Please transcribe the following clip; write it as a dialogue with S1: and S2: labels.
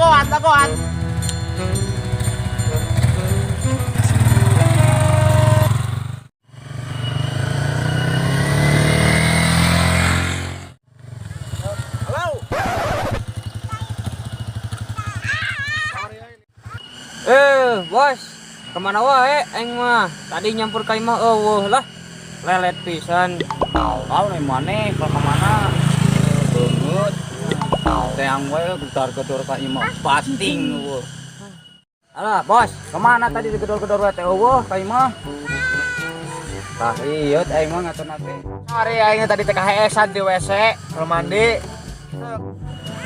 S1: Dagoan, dagoan. Halo.
S2: Eh, bos, kemana wae aing mah? Tadi nyampur ka imah eueuh lah. Lelet pisan.
S3: Tahu nih mana, kalau kemana? Banget. Teang wae gedor-gedor ka imah. Pasting eueuh.
S2: Alah, bos,
S3: Kemana tadi digedor-gedor wae teh eueuh ka imah? Tah ieu aing mah ngaturna teh.
S1: Sorry aing tadi teh kaheesan di WC, kalau mandi.